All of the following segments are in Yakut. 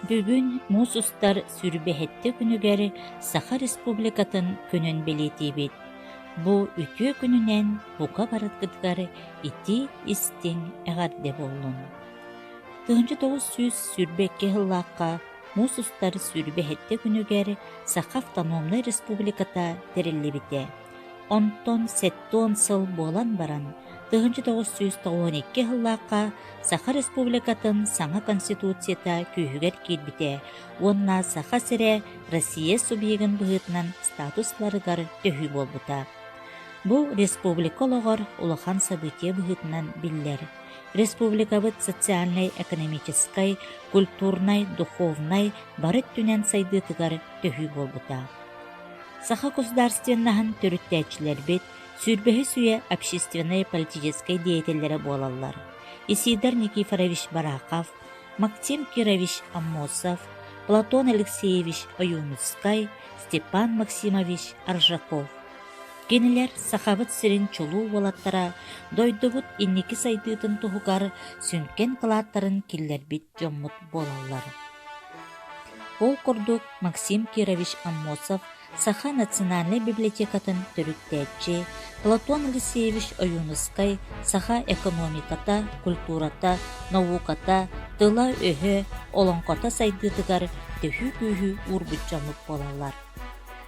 Бүгүн муус устар сүүрбэһэттэ күнүгэр Саха Республикатын күнүн бэлиэтиибит. Бу үтүө күнүнэн бука барытгытыгар итии-истиҥ эҕэрдэ буоллун! 1922 сыллаахха муус устар сүүрбэһэттэ күнүгэр Саха Автономнай Республиката тэриллибитэ. Онтон 70 сыл буолан баран, 1992 сыллаахха Саха Республикатын саҥа Конституцията күүһүгэр киирбитэ уонна Саха сирэ Россия субъегын быһыытынан статус ыларыгар төһүү буолбута. Бу республика олоҕор улахан событие быһыытынан биллэр. Республикабыт социальнай-экономическай, культурнай, духовнай бары өттүнэн сайдыытыгар төһүү буолбута. Саха государственноһын төрүттээччилэрбит сүүрбэһис үйэ общественнай-политическай деятеллэрэ буолаллар. Исидор Никифорович Барахов, Максим Кирович Аммосов, Платон Алексеевич Ойуунускай, Степан Максимович Аржаков. Кинилэр Сахабыт сирин чулуу уолаттара дойдубут инники сайдыытын туһугар сүҥкэн кылааттарын киллэрбит дьоммут буолаллар. Ол курдук Максим Кирович Аммосов Саха национальнай библиотекатын төрүттээччи, Платон Алексеевич Ойуунускай саха экономиката, культурата, науката, тыла-өһө, олоҥхото сайдыытыгар төһүү күүһү уурбут дьоммут буолаллар.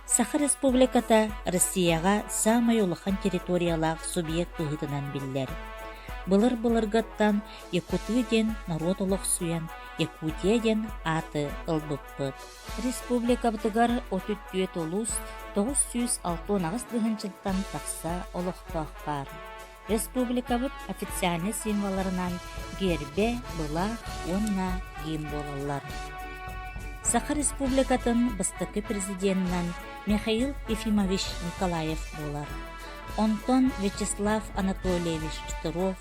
Саха Республиката Россияҕа саамай улахан территориялаах субъект быһыытынан биллэр. Былыр-былыргыттан Якуты диэн норуот олохсуйан Якутия диэн ааты ылбыппыт. Республикабытыгар 34 улуус 968 тыһыынчаттан тахса олохтоох баар. Республикабыт официальнай символларынан гербэ, былаах уонна гимн буолаллар. Саха Республикатын бастакы президенинэн Михаил Ефимович Николаев буолар. Онтон Вячеслав Анатольевич Штыров,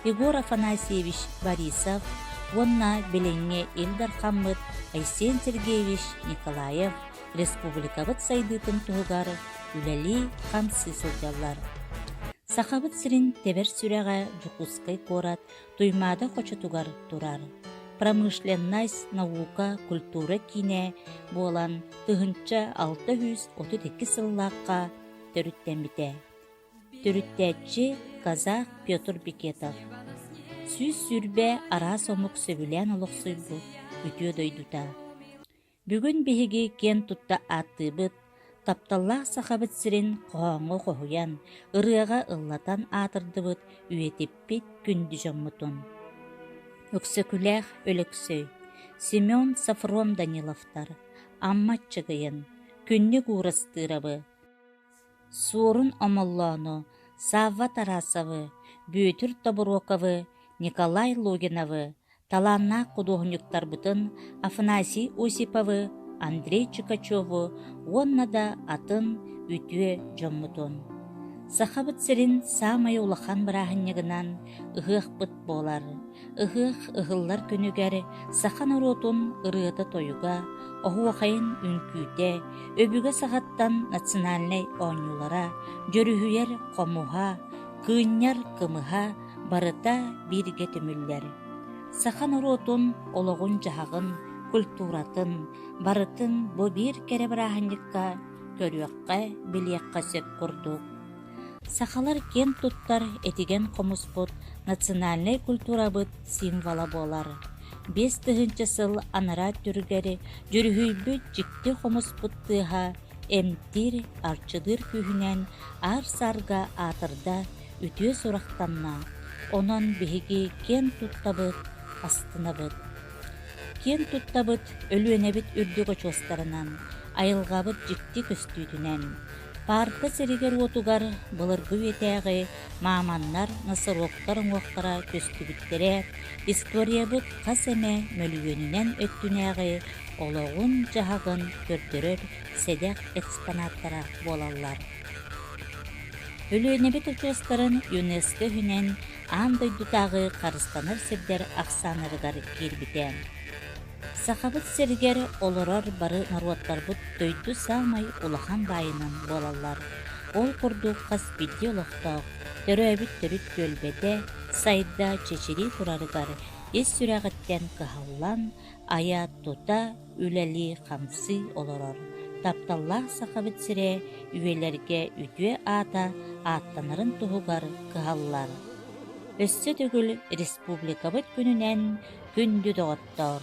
Егор Афанасьевич Борисов уонна билиҥҥи Ил Дархаммыт Айсен Сергеевич Николаев республикабыт сайдыытын туһугар үлэлии-хамсыы сылдьаллар. Сахабыт сирин тэбэр сүрэҕэ Дьокуускай куорат Туймаада хочотугар турар. Промышленность, наука, культура киинэ буолан 1632 сыллаахха төрүттэммитэ. Төрүттээччи казах Петр Бекетов. 120 араас омук сөбүлээн олохсуйбут үтүө дойдута. Бүгүн биһиги киэн тутта ааттыыбыт, тапталлаах Сахабыт сирин хоһооҥҥо хоһуйан, ырыаҕа ыллатан аатырдыбыт, үйэтиппит күндү дьоммутун. Өксөкүлээх Өлөксөй, Семен Софрон Даниловтар, Амма Аччыгыйын, Күннүк Уурастыырабы, Суорун Омоллоону, Савва Тарасовы, Бүөтүр Тобуруоковы, Николай Логиновы, талааннаах худуоһунньуктарбытын Афанасий Осиповы, Андрей Чикачеву уонна да атын үтүө дьоммутун. Сахабыт сирин саамай улахан бырааһынньыгынан ыһыахпыт буолар. Ыһыах ыһыллар күнүгэр саха норуотун ырыата-тойуга, оһуохайын үҥкүүтэ, өбүгэ саҕаттан национальнай оонньуулара, дьүрүһүйэр хомуһа, кыынньар кымыһа барыта бииргэ түмүллэр. Саха норуотун олоҕун-дьаһаҕын, культуратын барытын бу биир кэрэ бырааһынньыкка көрүөххэ, билиэххэ сөп курдук. Сахалар киэн туттар этигэн хомуспут национальнай культурабыт символа буолар. 5000 сыл анараа өттүгэр дьүрүһүйбүт дьикти хомуспут тыаһа эмтиир, арчылыыр күүһүнэн аар-саарга аатырда, үтүө сурахтанна. Онон биһиги киэн туттабыт, астынабыт. Киэн туттабыт Өлүөнэбит үрдүк очуостарынан, айылҕабыт дьикти көстүүтүнэн. Паарка сиригэр-уотугар былыргы үйэтээҕи мааманнар, носорогтар уҥуохтара көстүбүттэрэ, историябыт хас эмэ мөлүйүөнүнэн өттүнээҕи олоҕун-дьаһаҕын көрдөрөр сэдэх экспонаттара буолаллар. Өлүөнэбит очуостарын ЮНЕСКО иһинэн аан дойдутааҕы харыстанар сирдэр ахсааннарыгар киирбитэ. Сахабыт сиригэр олорор бары норуоттарбыт дойду саамай улахан баайынан буолаллар. Ол курдук хас биирдии олохтоох, төрөөбүт төрүт түөлбэтэ сайда, чэчирии турарыгар ис сүрэҕиттэн кыһаллан, айа-тута, үлэлии-хамсыы олорор. Тапталлаах Сахабыт сирэ үйэлэргэ үтүө аата ааттанарын туһугар кыһаллар. Өссө төгүл республикабыт күнүнэн күндү доҕоттоор!